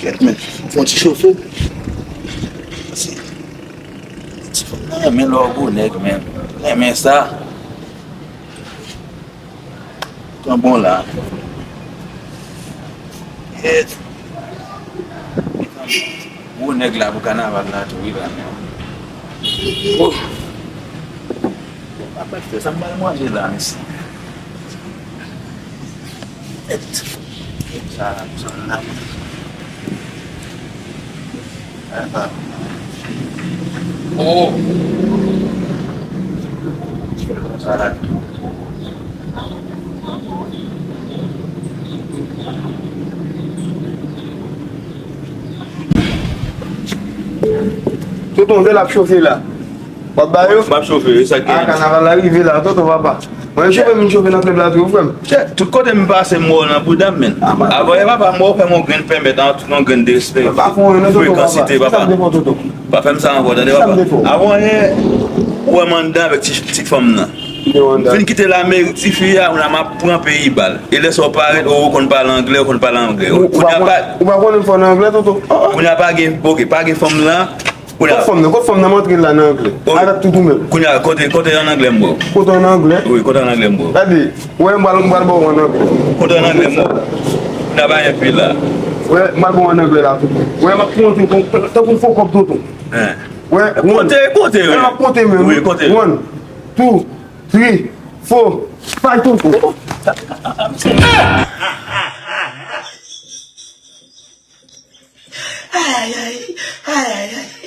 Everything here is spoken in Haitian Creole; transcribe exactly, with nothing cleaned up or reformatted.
Kèt, men, fè yon ti chofe. Ti fanm nan renmen lè w gwo nèg, men. Renmen sa. Tan bon la. Kèt. Gwo nèg la pou kanaval la tou, wi, la. Oh. Papa, sa m pral manje la, mesye. Sa la, sa la. Oh. Sa la. Tonton, de l ap chofe la. W ap ba yo? M ap chofe, e sa k genyen. Ah, kanaval la rive la, tonton papa. Mwen, chofe, m chofe nan klèb la tou, frè m. Chè, tout kote m pase, m wè w nan bouda m, men. Avan yè papa, m wè w fè m yon grenn pèmèt, an, tout yon grenn desrespè. Frekansite, papa. Pa fè m sa ankò, tande, papa. Avan yè, ou wè m anndan avèk ti, ti fanm nan. Fin kite Lamerik, tifi a, ou la m ap pran peyi bal. E lè sa w parèt, ou konn pale anglè, ou konn pale anglè. Ou pa konnen fò nan anglè, tonton? Kounye a pa gen, oke, pa gen fanm lan. Kot fanm nan? Kot fanm nan? M antre la nan anglè. Avèk tout ou menm. Kounye a, kote, kote an anglè m bò? Kote an anglè? Wi, kote an anglè m bò? Gade, wè, m pral, m pral ba w an anglè. Kote an anglè m bò? Kounye a pa gen fi la. Wè, m pral ba w an anglè la tonton. Wè, m ap konte tankou fo kòb tonton. Wè, kote, kote, wè, m ap konte menm. Wi, kote? One, two, three, four, five, tonton. Ay, ay, ay. Ay, ay, ay.